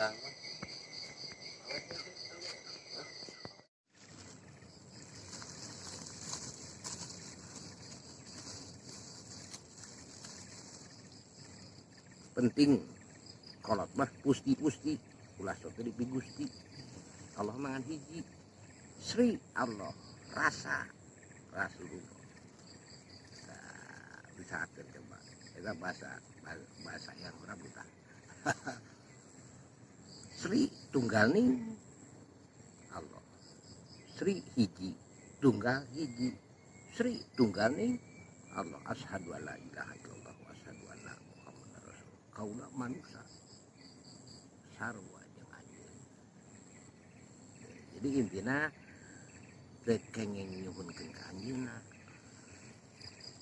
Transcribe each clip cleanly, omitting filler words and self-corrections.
Sekarang mah. Penting kolot mah pusti-pusti ulah sok teu dipigusti. Allah mah ngan hiji. Sri Allah rasa Rasulullah. Nah, bisa atur coba. Eta bahasa bahasa yang urang buta. Sri tunggal ning Allah. Sri hiji tunggal hiji. Sri tunggal ning Allah. Asyhadu alla ilaha illallah wa asyhadu anna Muhammadar Rasul. Kaula manusia sarua jeung anjeun. Jadi intina teu kenging nyuhunkeun ka anjeunna.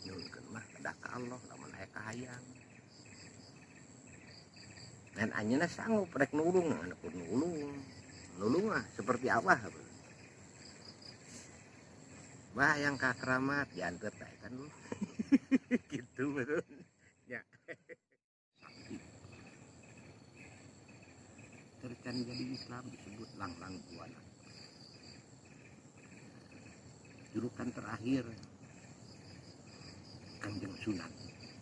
Nyuhunkeun mah kedah ka Allah lamun aya kahayang. Dan anjeunna sanggup rek nulung, anu kudu nulung. Nulung mah seperti apa? Bah yang ka keramat diantar teh kan dulu. Gitu betul. Ya. Sakti. Tercan jadi Islam disebut langlang buana. Julukan terakhir Kanjeng Sunan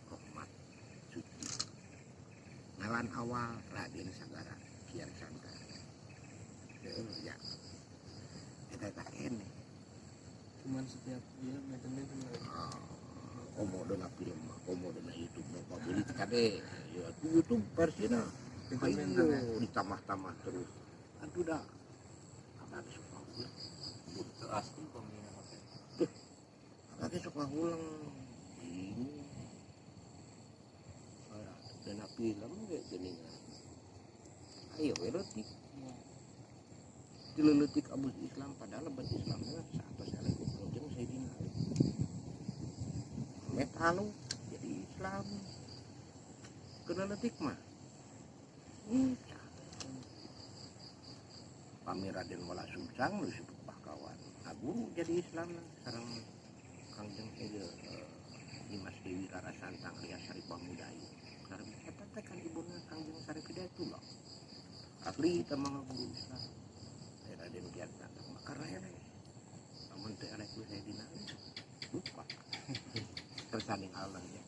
Rahmat Suci. Ngaran awal Raden Sagara Kian Santang. Heuh ya. Eta teh keneh. Cuman setiap dia benten-benten lagi. Komo dina film mah, komo dina YouTube mah pabelit kade. Ya YouTube versina. Benten-benten ya. Ayo ditambah-tambah terus. Aduh dah. Abah ge sok ngahuleng. Itu asli pembina apa? Abah ge sok ngahuleng. Bingung. Dina film ge geuningan. Ayo we leutik. Dileutik abus Islam padahal lebat Islam mah saatos eleh ku Kangjeng Sayyidina Ali. Metalo jadi Islam. Kena leutik mah. Pami Raden Wala Sungsang nu disebut Pakawan. Guru jadi Islam lah sareng Kangjeng Nyimas Dewi Rara Santang alias Saripah Mudayu. Sareng eta teh kan ibuna Kangjeng Syarif Hidayatullah. Ahli teh mah guru Islam. Raden Kian Santang mah karena eleh. Lamun teu eleh ku Sayyidina Ali lupa. Tersaning Allah ya.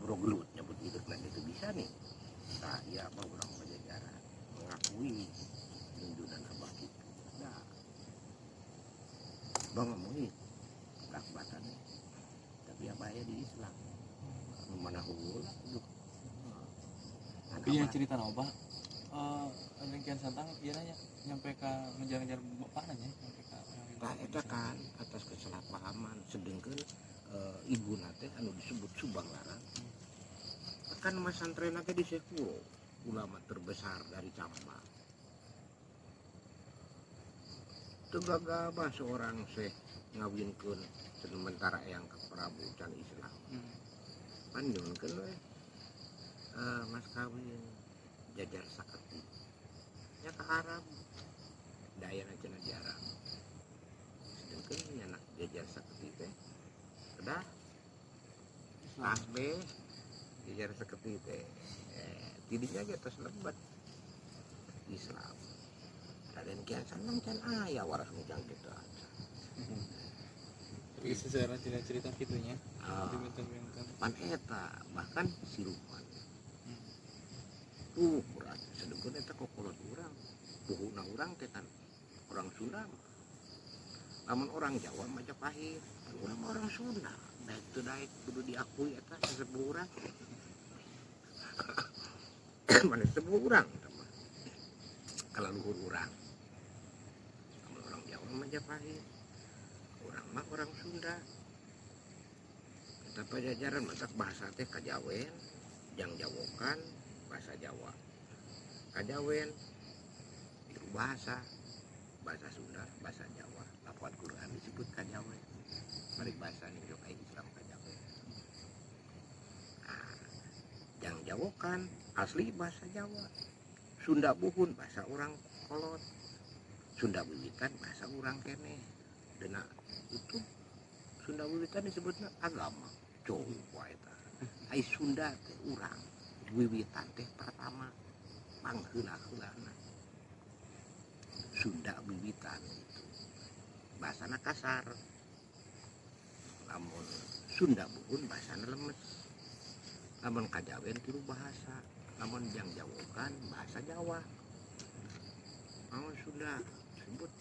Bro gelut nyebut hidup nanti itu bisa nih. Nah, ya apa orang Pajajaran mengakui tuntunan abah gitu. Nah, abah ngomongin lakbatan tapi abah ya di Islam. Nu mana heula aduh. Iya cerita abah. Raden Kian Santang iya nanya nyampe ke ngejar-ngejar bapak nanya nyampe ke Nah, eta kan atas kesalahpahaman sedengkeun ibu nate anu disebut Subang Larang. Kan masantren teh di Sekuro, ulama terbesar dari Campa. Teu gagabah seorang syekh ngawinkeun sementara yang ke Prabu can Islam. Pan nyuhunkeun we mas kawin jajar saketi. Nya ka Arab. Dayana cenah di Arab. Sedengkeun nyanak jajar saketi teh kedah asbe jajar saketi teh tidinya ge tos lebet Islam. Raden Kian Santang can aya waras ngujang kitu aja. Tapi sejarah tidak cerita kitunya. Benten-benten. Pan eta bahkan siluman. Tuh berat sedengkeun eta kokolot urang. Puhuna urang teh kan orang Sunda mah. Lamun orang Jawa Majapahit, pan urang mah orang Sunda. Daek teu daek kudu diakui eta sesepuh urang. Mana sesepuh urang eta mah. Kalaluhur urang. Lamun orang Jawa Majapahit, urang mah orang Sunda. Eta Pajajaran masak bahasa teh kajawen, jang jawokan bahasa Jawa. Kajawen itu bahasa bahasa Sunda, bahasa Jawa. Lafaz Quran disebut kajawen. Balik bahasa nih jok Islam kajawen. Nah, jang jawokan asli bahasa Jawa. Sunda buhun bahasa orang kolot. Sunda wiwitan bahasa orang keneh. Dena itu Sunda wiwitan disebutnya agama. Coba eta. Ai Sunda teh urang wiwitan teh pertama. Pangheula-heulana Sunda wiwitan gitu bahasana kasar, lamun Sunda buhun bahasana lemes, lamun kajawen tilu bahasa, lamun jang jawokan bahasa Jawa, lamun Sunda sebut